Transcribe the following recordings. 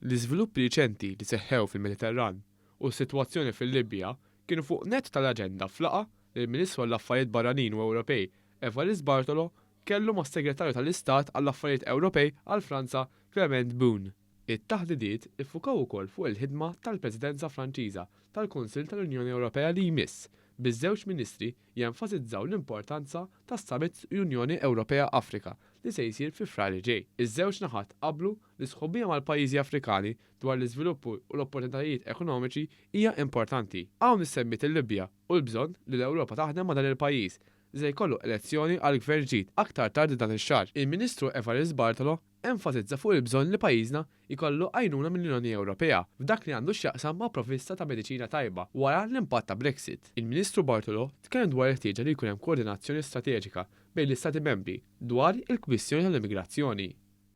L-iżviluppi riċenti li seħħew fil-Mediterran u s-sitwazzjoni fil-Libja kienu fuq nett tal-aġenda f'laqgħa li l-Ministru għall-Affarijiet Barranin u Ewropej Evarist Bartolo kellu mas-Segretarju tal-Istat għall-Affarijiet Ewropej għal Franza Clement Beaune. It-taħdidiet iffukaw ukoll fuq il-ħidma tal-Presidenza Franċiża tal-Kunsill tal-Unjoni Ewropea li jmiss, biż-żewġ Ministri jenfasizzaw l-importanza tas-Summit Unjoni Ewropea-Afrika li se jsir fi Frar li ġej. Iż-żewġ naħat qablu li s-sħubija mal-pajjiżi Afrikani dwar l-iżvilupp u l-opportunitajiet ekonomiċi hija importanti. Hawn issemmiet il-Libja u l-bżonn li l-Ewropa taħdem ma' dan il-pajjiż li se jkollu elezzjoni għal gvern ġdid aktar tard dan ix-xahar. Il-Ministru Evarist Bartolo enfasizza fuq il-bżonn li pajjiżna jkollu għajnuna mill-Unjoni Ewropea f'dak li għandu x'jaqsam ma' provvista ta' mediċina tajba wara l-impatt ta' Brexit. Il-Ministru Bartolo tkellem dwar il-ħtieġa li jkun hemm koordinazzjoni strateġika bejn l-Istati Membri dwar il-kwistjoni tal-immigrazzjoni.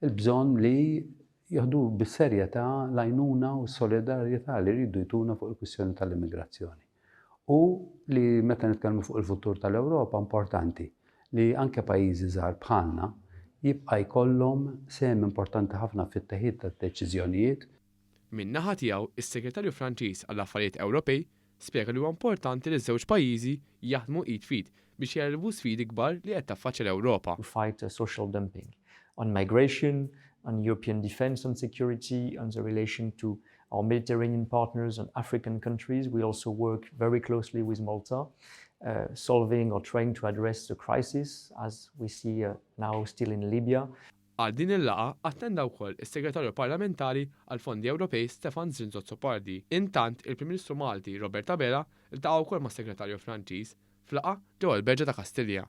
Il-bżonn li jieħdu bis-serjetà l-għajnuna u s-solidarjetà li jridu jtuna fuq il-kwistjoni tal-immigrazzjoni. U li meta nitkellmu fuq il-futur tal-Ewropa importanti li anke pajjiżi żgħar bħalna jibqa' jkollhom sehem importanti ħafna fit-teħid tad-deċiżjonijiet. Min-naħa tiegħu, is-Segretarju Franċiż għall-Affarijiet Ewropej spjega li huwa importanti li ż-żewġ pajjiżi jaħdmu id f'id biex jegħlbu sfidi kbar li qed taffaċċja l-Ewropa. To fight social dumping, on migration, on European defence and security, on the relation to our Mediterranean partners and African countries. We also work very closely with Malta, solving or trying to address the crisis as we see now still in Libya. Għal din il-laqgħa attenda wkoll is-Segretarju Parlamentari għall-Fondi Ewropej Stefan Zrinzo Azzopardi. Intant, il-Prim Ministru Malti Robert Abela ltaqa' wkoll mas-Segretarju Franċiż f'laqgħa ġewwa l-Berġa ta' Kastilja.